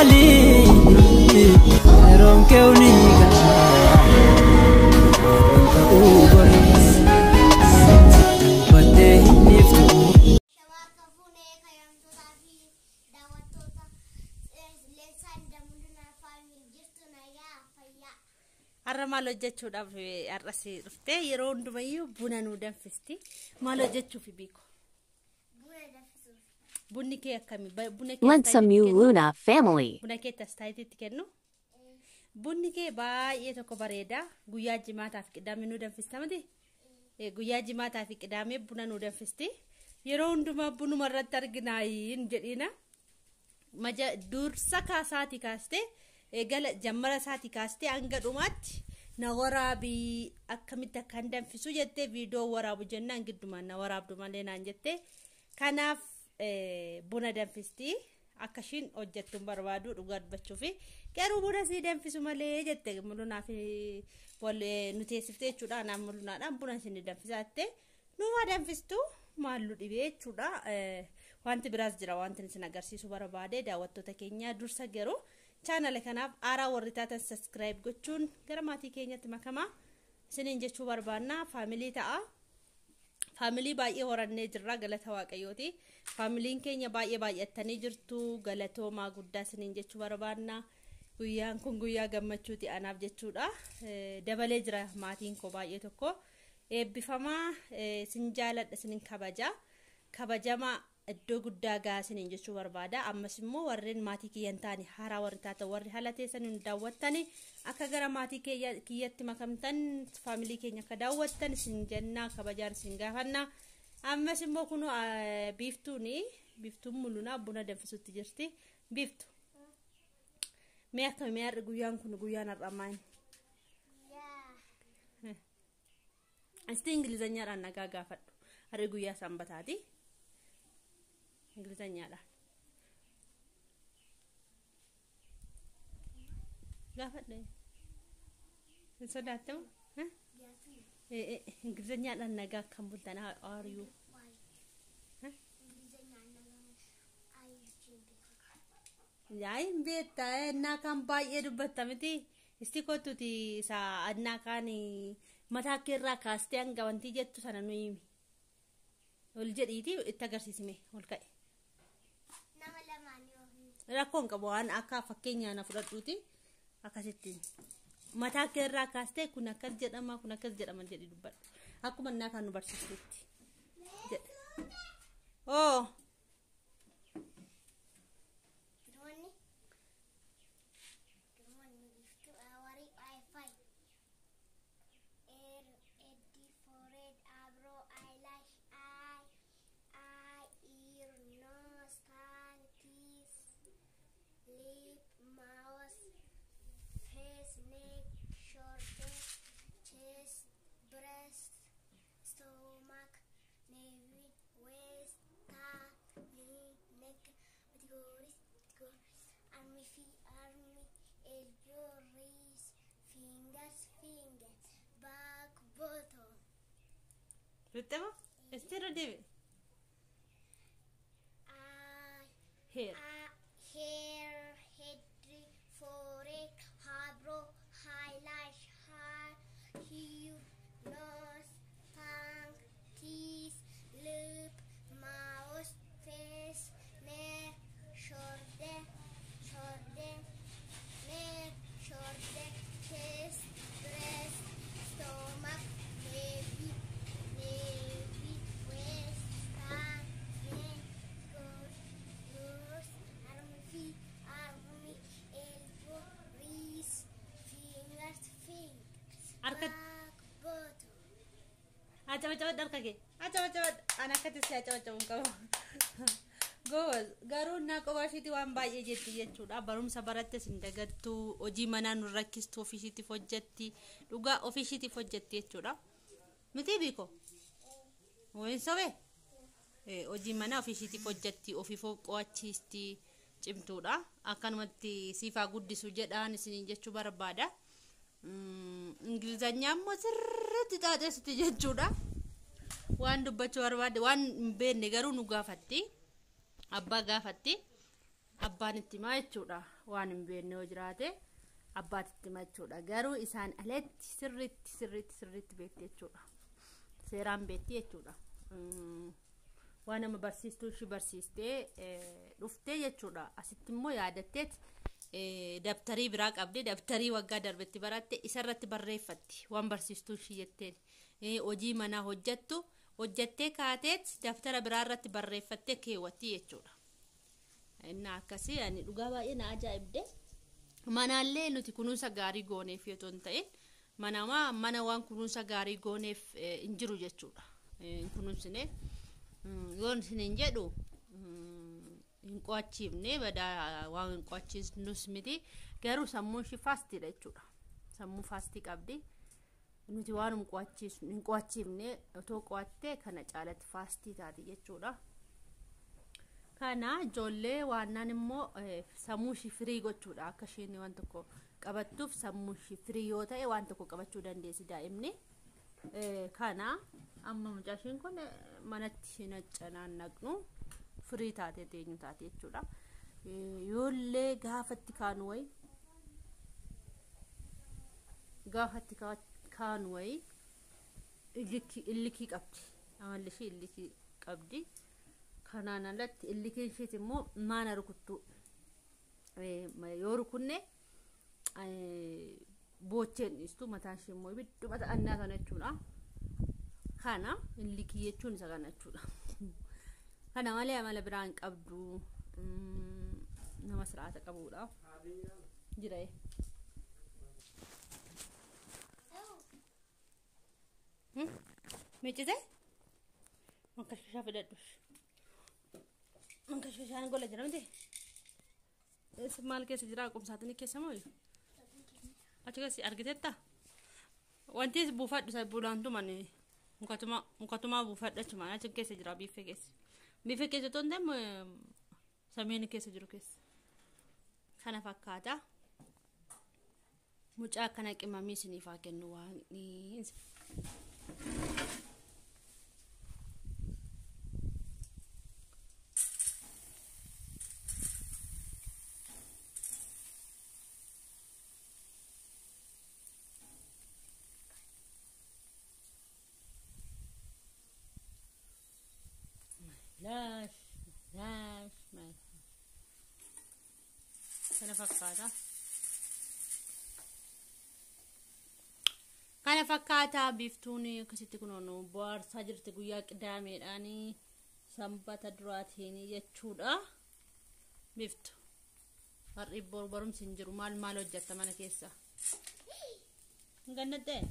Maali yeroon kee ni gala ta'uu boris dubbattee hin dhiiftu. Shawaarka fuunee kaayamtootaa fi daawwattoota Leensaan Damulunaa Faamilii jirtu nagaa fayyaa. Har'a maal hojjechuudhaaf har'as dhuftee yeroo hundumayyuu buna nuu danfisti. Maal hojjechuuf beeku? Buna danfisuuf. Bunni kee akkami? Buna kee Lensa astaayitii kennu? Muluna family. Buna kee astaayitii kennu? Bunni kee baay'ee tokko bareeda. Guyyaa jimaataa fi qidaamee nuu danfista miti? Guyyaa jimaataa fi qidaamee buna nuu danfisti. Yeroo hundumaa bunuma irratti arginaayi jedhina. Maja dursa kaasaatii kaastee eegala jammara isaatii kaastee hanga dhumaatti na waraabii akkamitti akkan danfisu jettee viidiyoo waraabu jennaan giddumaan na waraabdu malee naan jettee kanaaf buna danfisti akka ishiin hojjettu hin barbaadu dhugaa dubbachuufi garuu buna sii danfisu malee jette mulunaaf wal nu teessiftee jechuudha anaaf mulunaadhaan buna isin danfisaa jettee nuuma danfistu maallu dhibee jechuudha. Wanti biraas jira wanti isin agarsiisu barbaade daawwattoota keenya dursa garuu chaanala kanaaf aaraa warri taatan subscribe gochuun gara maatii keenyatti makamaa isiniin jechuu barbaanna faamilii ta'a. Faamilii baay'ee horannee jirra galata waaqayyooti. Faamiliin keenya baay'ee baay'attanii jirtu galatoomaa guddaa isiniin jechuu barbaanna. Guyyaan kun guyyaa gammachuuti anaaf jechuudha. Dabalee jira maatiin koo baay'ee tokko. Eebbifamaa isin jaaladha isinin kabaja. Kabajamaa iddoo guddaa gahaa isiniin jechuu barbaada. Ammas immoo warreen maatii kiyya hin taane haaraa warri taatan warri haala teessan hin daawwattani akka gara maatii kiyyatti makamtan faamilii keenya akka daawwattan isin jenna kabajaan isin gaafanna. Ammas immoo kun biiftuun mul'unaa buna danfisutti jirti. Biiftu. Mee akkami mee har'i guyyaan kun guyyaan har'aa maali? Yaa. Isti Ingilizanyaadhaan nagaa gaafadhu. Har'i guyyaa sanbataati. Ingilizanyaadhaan. Gaafadhe. Hin sodaattamu? Ingilizanyaadhaan nagaa akkam bultan? How are you? Yaa hin beektaa ennaa kan baay'ee dubbatta miti. Isti kottuti isa annaa kaan mataa kee irraa kaastee hanga wanti jettu sana nu himi. Ol jedhiiti itti agarsiisime ol ka'e. Nama lamaan yoo Rakkoon qabu waan akka fakkeenyaa na fudhadhuuti akkasitti mataa kee irraa kaastee kun akkas jedhama kun akkas jedhama jedhi dubbadhu. Akkuma innaa kan nu barsiistutti. Jedhe. Oo Durboonni durboonni biiftuu awarii wifi ear head forehead eyebrow eyelash eye eye ear nose tongue teeth lip mouth face neck shoulder chest breast stomach navel waist thigh knee neck categories arm feet arm elbow wrist fingers finger back bottom. Fixxee isti irra deebi. Eye Hair. Hair head forehead eyebrow eyelash hair ear nose tongue teeth lip mouth face neck shoulder shoulder neck shoulder chest breast stomach navel navel waist thigh neck nose arm feet arm elbow wrist fingers fingers Harka- back bottom. Acabacabadhu harka kee. Acabacabadhu. Ani akkatti si acabacabu hin qabu. Goobaz garuu innaa kophaa ishiitii waan baay'ee jetti jechuudha. Barumsa barattes hin dagattu. Hojii manaa nu rakkistu ofii ishiitiif hojjetti. Dhugaa ofii ishiitiif hojjetti jechuudha. Miti biiko? Wayin sobee? Hojii manaa ofii ishiitiif hojjetti. Ofiif qo'achiisti. Cimtuudha. Akkanumatti siifaa guddisu jedhaan isiniin jechuu barbaada. Ingilizanyaa immoo sirriitti xaaxeessiti jechuudha. Waan dubbachuu barbaadde waan hin beekne garuu nu gaafatti. Abbaa gaafatti. Abbaan itti himaa jechuudha. Waan hin beekne yoo jiraate abbaatti itti himaa jechuudha. Garuu isaan alatti sirriitti sirriitti sirriitti beekti jechuudha. Seeraan beekti jechuudha. Waan nama barsiistuu ishii barsiistee dhuftee jechuudha. Asitti immoo yaadatteet dabtarii biraa qabdi. Dabtarii waggaa darbetti baratte isarratti barreeffatti waan barsiistuu ishii jetteen. Hojii manaa hojjattu hojjattee kaateet dabtara biraa irratti barreeffattee keewwatti jechuudha. Innaa akkasii ani dhugaa baay'ee na ajaa'ibde. Manaallee nuti kunuunsa gaarii gooneef yoo hin ta'in manamaa mana waan kunuunsa gaarii gooneef hin jiru jechuudha. Hin kunuunsine yoon isin hin jedhu hin qo'achiifne, badaa waan hin qo'achiisnus miti, garuu sammuun ishii faastiidha jechuudha. Sammuu faastii qabdi. Nuti waan hin qo'achiifne, otoo qo'attee kana caalatti faastii taati jechuudha. Kana ijoollee waannaan immoo sammuu ishii firii gochuudha, akka isheen waan tokko qabattuuf. Sammuu ishii firii yoo ta'e waan tokko qabachuu dandeessi daa'imni. Kana amma mucaa ishiin kun manatti hin naqnu firii taatee teenyu taate jechuudha. Yoollee gaafatti kaanu wayi gaafatti kaanu wayi illikii qabdi. Amalli ishii illikii qabdi. Kanaan alatti illikiin isheet immoo maana rukuttuu yoo rukunne boocheen dhiistu, mataan ishee immoo ibidduma ta'annaa kana jechuudha. Kana illikii jechuun isa kana jechuudha. Kana malee amala biraa hin qabdu. Nama siraata qabudha. Jira. Miiccite? Mankashkashaa fidadhu. Mankashkashaan gola jira miti? Maal keessa jira? Qumsaatinii keessa moo? Achi keessa argiteetta? Wanti buufadhu isa bulaan mukatuma mukatuma buufadhu achuma achi keessa jira biiffee keessa. Biiffee keessa otoo hin ta'in sameen keessa jiru keessa. Kana fakkaata. Mucaa akkana qimamii isiniif haa kennu waan. Lash, lash, lash. Kana fakkaata. Kana fakkaata biiftuun akkasitti kunuun bohaarsaa jirti guyyaa qidaameedhaanii sanbata duraatiin jechuudha. Biiftu. Har'i barumsi hin jiru, maal maal hojjetta mana keessa? Hin gannattee?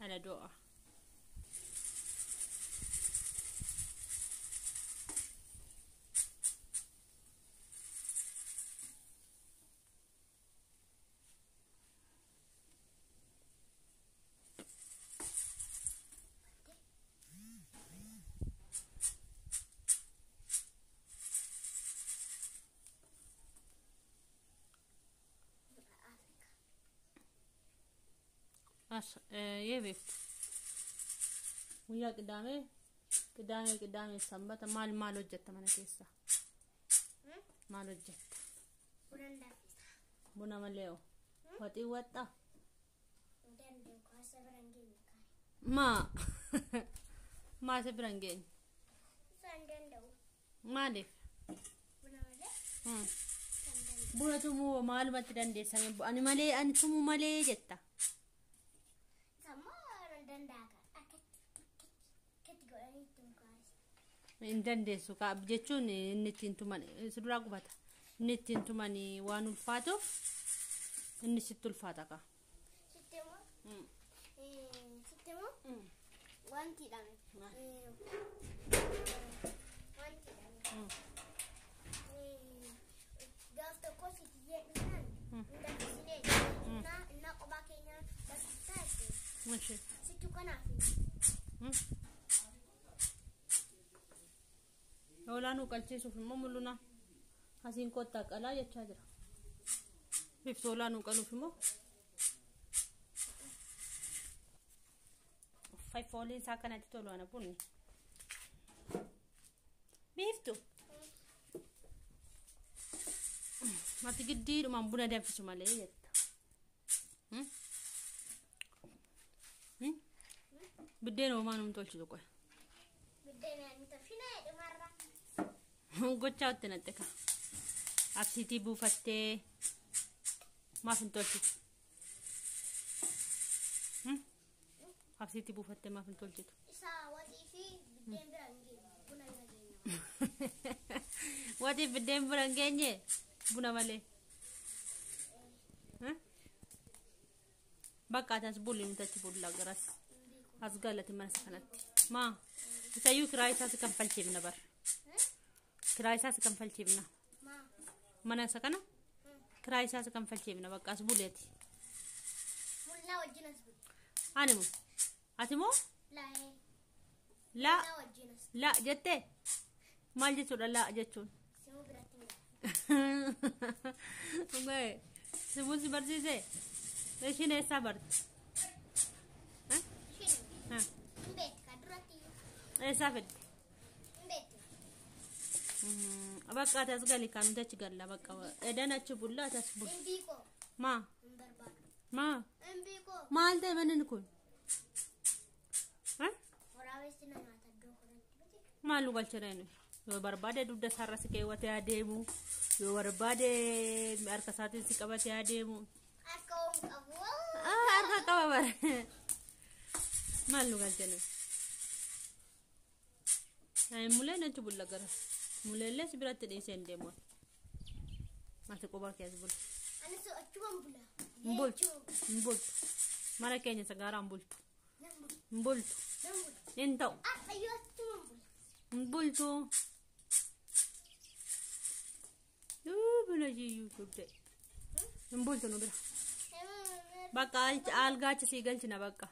Ala do'a. As yee beektu. Guyyaa qidaamee qidaamee qidaamee sanbata maal maal hojjetta mana keessa? Maal hojjetta? Buna danfisa. Buna malee hoo? Waxii waxxaa? Danda'u kaasa bira hin geenye kaane. Maa? Maa isa bira hin geenye? Isaan danda'u. Maaliif? Buna malee isaan danda'u. Buna tumuu maalumatti dandeessame? Ani malee ani tumuu malee jetta. Sammoo nan danda'a akkatti akkatti godhanii ittiin kaase. Hin dandeessu kaa jechuun inni ittiin tuman si duraa gubata. Inni ittiin tuman waan ulfaatuuf inni sitti ulfaata kaa. Sitti immoo sitti immoo wanti hidhame. Wanti hidhame. Gaaf tokko sitti dhufnaan hin danfisinee innaa kophaa keenya barsiisaa jechuudha. Ishi. Sittu kanaaf. Hoolaa nu qalchiisuuf immoo mul'una. Asiin kottaa qalaa jechaa jira. Bifti hoolaa nu qaluuf immoo. Uffay fooliin isaa akkanatti tolu ana bunni. Biiftu. Mati giddiidhumaan buna danfisu malee jetta. Biddeen homaa nuun tolchitu qoy. Biddeen ani tolchina dhumarra. Gochaa itti naxxe ka. Absiitii buufattee maaf hin tolchitu? Absiitii buufattee maaf hin tolchitu? Isa waxii fi biddeen bira hin geenye. Buna bira geenye. Waxii biddeen bira hin geenye buna malee. Bakka ati as bulli nuti achi bulla garas. As galati mana isa kanatti. Maa isayyuu kiraa isaa si kanfalchiifna bar. Kiraa isaa si kanfalchiifna. Maa. Mana isa kana kiraa isaa si kanfalchiifna bakka as buleeti. Bullaa wajjin as bulu. Ani moo? Ati moo? Laa'ee. Laa Bullaa wajjin as. laa jettee maal jechuudha laa jechuun? Simuu biratti miidha. Dhugaa simuun si barsiise? Ishiin eessaa barte? Ishiin hin beekti kan duratti iyyuu. Eessaa fidde? Hin beekti. Bakka ati as gali kan nuti achi galla bakka edan achi bulla ati as bulla. Hin biikoo. Maa Hin barbaadu. maa Hin biikoo. maal ta'e manni kun? Waraabessi na nyaata iddoo kanatti miti. Maal nu galchina inni? Yoo barbaade dugda isaarra si keewwatee adeemu yoo barbaade harka isaatiin si qabatee adeemu. Harka hoon qabu. Harka qaba bara. Maal nu galchina? Muleen achi bulla gara. Muleellee si biratti dhiisee hin deemu. Ati qubaa kee as bulla. Anis achuman bula. Hin bultu. Hin bultu. Mana keenya isa gaaraa hin bultu. Nan bula. Hin bultu. Nan bula. Hin ta'u. Har'ayyuu achuman bula. Hin bultu. Buna jiyyuu gudde. Hin bultu nu bira. Bakka algaa achi sii galchina bakka.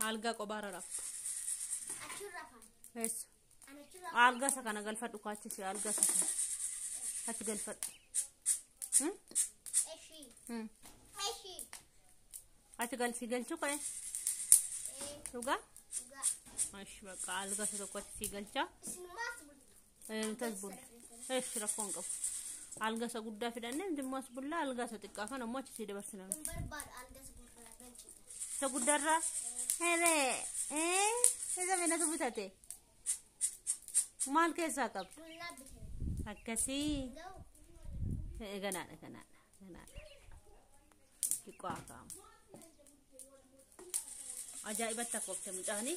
Algaa qobaarra rafta. Achirra afaan. Eessa? Ani achirra afaan. Algaa isa kana galfadhu kaachi si algaa isa kana. Achi galfadhu. Eshii. Eshii. Achi galchi galchu qo'e. Dhugaa? Dhugaa. Ashi bakka algaa isa tokko achi sii galcha. Isinumaas bultu. Nuti as bulla. Eeshi rakkoo hin qabu. Algaa isa guddaa fidannee nuti immoo as bulla algaa isa xiqqaa kana immoo achi sii dabarsina. Hin barbaadu algas gurraa galchita. Isa guddaarraa? Heree! Isa minatu bitate? Maal keessaa qabdu? Bullaa bitee. Akkasii. Ga'u. Ganaadha ganaadha ganaadha. Xiqqoo haa ka'amu. Ajaa'ibatti akkoofte mucaani.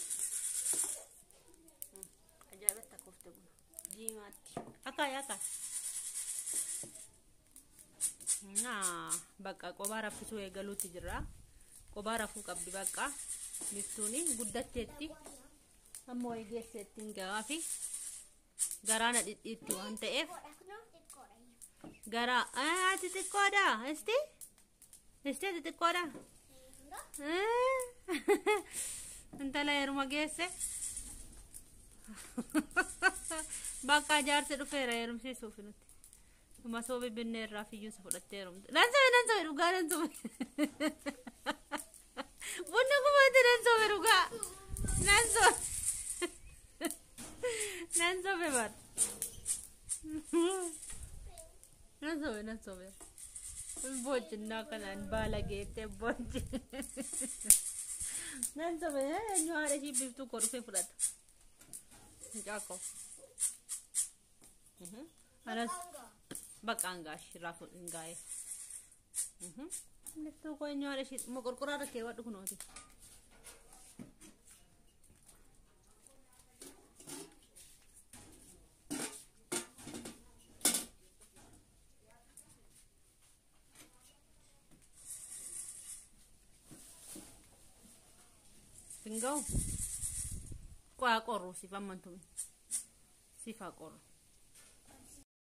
Ajaa'ibatti akkoofte buna. Diimaatti. Akaay akaay. Bakka qobaa raffisuu eegaluutti jirra. Qobaa rafuu qabdi bakka. Biftuuni guddatteetti. Amma wayii geesseetti hin gahaafi. Garaana dhidhiitti waan ta'eef. Xiqqoodha kunoo xiqqoodha. Garaa ati xiqqoodha isti isti ati xiqqoodha intala heeruma geesse bakka jaarsi dhufeera heerumsiisuuf nuti masoo bibinnee irraa fiyyuusa fudhattee heerumte nan sobe nan sobe dhugaa nan sobe bunni kumaatti nan sobe dhugaa nan sobe nan sobe bar nan sobe nan sobe Bochinnaa kanaan baala geettee bochi. Nan sobe eenyu haadha ishii biftuu koo dhufee fudhata. Mucaa koo. Anas bakka hangaa irraa hin gaa'e. Biftuu koo eenyu haadha ishii moqorqoraa irra keewwadhu kunooti. Hin ga'u? Qo'aa qorru siif ammantume. Siif haa qorru.